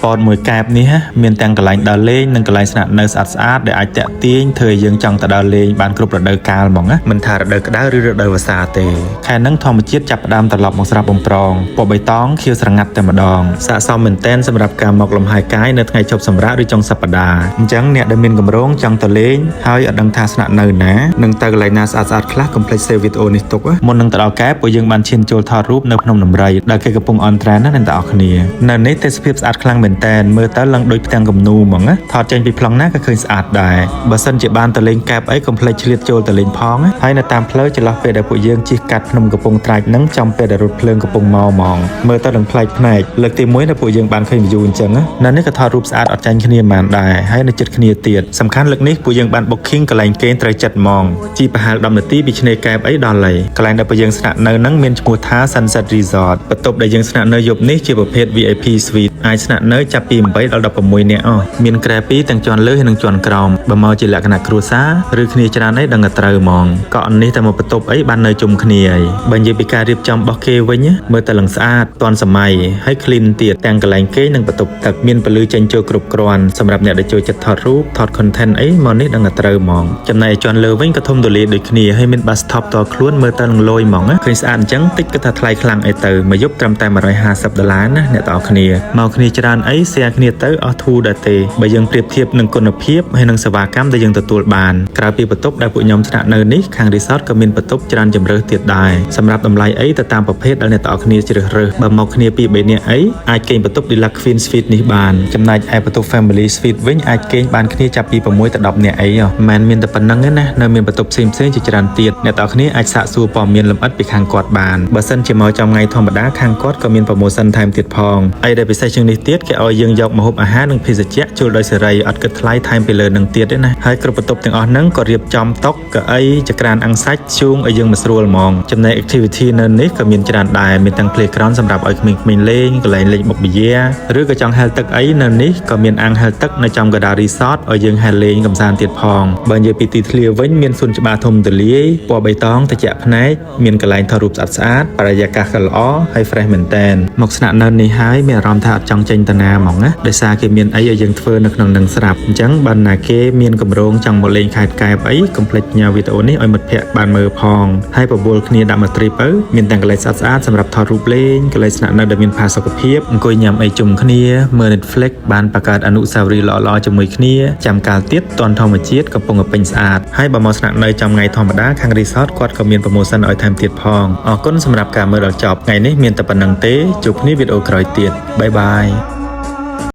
ប៉តមួយកែបនេះណាមានទាំងកន្លែងដើរលេងនិងកន្លែងស្នាក់នៅស្អាតស្អាតដែលអាចតាក់ទាញធ្វើឲ្យយើងចង់ទៅដើរលេងបានគ្រប់រដូវកាលហ្មងណាមិនថារដូវក្តៅឬរដូវវស្សាទេខែហ្នឹងធម្មជាតិចាប់ផ្ដើមត្រឡប់មកស្រស់បំប្រងពណ៌បៃតងខៀវស្រងាត់តែម្ដងស័ក្តិសមមែនទែនសម្រាប់ការមកលំហែកាយនៅថ្ងៃឈប់សម្រាកឬចុងសប្តាហ៍អញ្ចឹងអ្នកដែលមានកម្រងចង់ទៅលេងហើយអត់ដឹងថាស្នាក់នៅណានឹងទៅកន្លែងណាស្អាតស្អាតខ្លះកុំភ្លេច save វីដេអូនេះទុកណាមុននឹងទៅដល់កែបពួកយើងបានឈានចូលថតរូបនៅភ្នំដំរីដែលគេកំពុងអន់ត្រែនណាអ្នកទាំងអស់គ្នានៅនេះទេសភាពស្អាតខ្លាំងមែនទែនមើលទៅឡើងដូចផ្ទាំងគំនូរហ្មងណាថតចេញពីប្លង់ណាក៏ឃើញស្អាតដែរបើសិនជាបានទៅលេងកែបអីកុំភ្លេចឆ្លៀតចូលទៅលេងផងណាហើយនៅតាមផ្លូវចន្លោះពេលដែលពួកយើងជិះកាត់ភ្នំកំពង់ត្រាចហ្នឹងចំពេលដែលរថភ្លើងកំពុងមកហ្មងមើលទៅនឹងប្លែកភ្នែកលើកទី1ដែលពួកយើងបានឃើញ view អញ្ចឹងណានៅនេះក៏ថតរូបស្អាតអត់ចាញ់គ្នាហ្មងដែរហើយនៅចិត្តគ្នាទៀតសំខាន់លើកនេះពួកយើងបាន booking កន្លែងគេងត្រូវចិត្តហ្មងជិះប្រហែល10នាទីពីឆ្នេរកែបអីដល់ហើយកន្លែងដែលពួកយើងស្នាក់នៅហ្នឹងមានឈ្មោះថា Sunset Resort បន្ទប់ដែលយើងស្នាក់នៅយប់នេះជាប្រភេទ VIP Suite អាចស្នាក់នៅចាប់ពី8ដល់16នាក់អស់មានគ្រែពីរទាំងជាន់លើហើយនិងជាន់ក្រោមបើមកជាលក្ខណៈគ្រួសារឬគ្នាច្រើនអីដឹងតែត្រូវហ្មងកក់នេះតែមកបន្ទប់អីបាននៅជុំគ្នាហើយបើនិយាយពីការរៀបចំរបស់គេវិញមើលតែឡើងស្អាតទាន់សម័យហើយ clean ទៀតទាំងកន្លែងគេងនិងបន្ទប់ទឹកមានពន្លឺចេញចូលគ្រប់គ្រាន់សម្រាប់អ្នកដែលចូលចិត្តថតរូបថត content អីមកនេះដឹងតែត្រូវហ្មងចំណែកឯជាន់លើវិញក៏ធំទូលាយដូចគ្នាហើយមាន bathtub តខ្លួនមើលទៅនឹងលយហ្មងណាឃើញស្អាតអញ្ចឹងតិចគិតថាថ្លៃខ្លាំងអីទៅមួយយប់ត្រឹមតែ150ដុល្លារណាអ្នកទាំងអស់គ្នាមកគ្នាច្រើនអី share គ្នាទៅអស់ធូរដែរទេបើយើងប្រៀបធៀបនឹងគុណភាពហើយនិងសេវាកម្មដែលយើងទទួលបានក្រៅពីបន្ទប់ដែលពួកខ្ញុំស្នាក់នៅនេះខាង resort ក៏មានបន្ទប់ច្រើនជម្រើសទៀតដែរសម្រាប់តម្លៃអីទៅតាមប្រភេទដែលអ្នកទាំងអស់គ្នាជ្រើសរើសបើមកគ្នាពីរបីនាក់អីអាចគេងបន្ទប់ Deluxe Queen Suite នេះបានចំណែកឯបន្ទប់ Family Suite វិញអាចគេងបានគ្នាចាប់ពី6ទៅ10នាក់អីហ៎មិនមែនមានតែប៉ុណ្្នឹងទេណានៅមានបន្ទប់ផ្សេងៗជាច្រើនទៀតអ្នកទាំងអស់គ្នាអាចសាកសួរព័ត៌មានលម្អិតពីខាងគាត់បានបើសិនជាមកចំថ្ងៃធម្មតាខាងគាត់ក៏មាន promotion ថែមទៀតផងអីដែលពិសេសជាងនេះទៀតគេឲ្យយើងយកម្ហូបអាហារនិងភេសជ្ជៈចូលដោយសេរីអត់គិតថ្លៃថែមពីលើនឹងទៀតទេណាហើយគ្រប់បន្ទប់ទាំងអស់ហ្នឹងក៏រៀបចំតុកៅអីចក្រានអាំងសាច់ធ្យូងឲ្យយើងមកស្រួលហ្មងចំណែក activity នៅនេះក៏មានច្រើនដែរមានទាំង playground សម្រាប់ឲ្យក្មេងៗលេងកន្លែងលេងបុកប៊ីយ៉ាឬក៏ចង់ហែលទឹកអីនៅនេះក៏មានអាងហែលទឹកនៅចំកណ្ដាល resort ឲ្យយើងហែលលេងកម្សាន្តទៀតផងបើនិយាយពីទីធ្លាវិញមានសួនច្បារធំទូលាយពណ៌បៃតងត្រជាក់ភ្នែកមានកន្លែងថតរូបស្អាតស្អាតបរិយាកាសក៏ល្អហើយ fresh មែនតែនមកស្នាក់នៅនេះហើយមានអារម្មណ៍ថាអត់ចង់ចេញទៅណាហ្មងណាដោយសារគេមានអីឲ្យយើងធ្វើនៅក្នុងនឹងស្រាប់អញ្ចឹងបើណាគេមានកម្រងចង់មកលេងខេត្តកែបអីកុំភ្លេចញ៉ាវីដេអូនេះឲ្យមិត្តភ័ក្តិបានមើលផងហើយបបួលគ្នាដាក់មក trip ទៅមានទាំងកន្លែងស្អាតស្អាតសម្រាប់ថតរូបលេងកន្លែងស្នាក់នៅដែលមានផាសុកភាពអង្គុយញ៉ាំអីជុំគ្នាមើល Netflix បានបង្កើតអនុស្សាវរីយ៍ល្អៗជាមួយគ្នាចាំកាលទៀតតនធម្មជាតិកំពុងតែពេញស្អាតហើយបើមកស្នាក់នៅចំថ្ងៃធម្មតាខាង resort គាត់ក៏មាន promotion ឲ្យថែមទៀតផងអរគុណសម្រាប់ការមើលដល់ចប់ថ្ងៃនេះមានតែប៉ុណ្្នឹងទេជួបគ្នាវីដេអូក្រោយទៀត bye bye.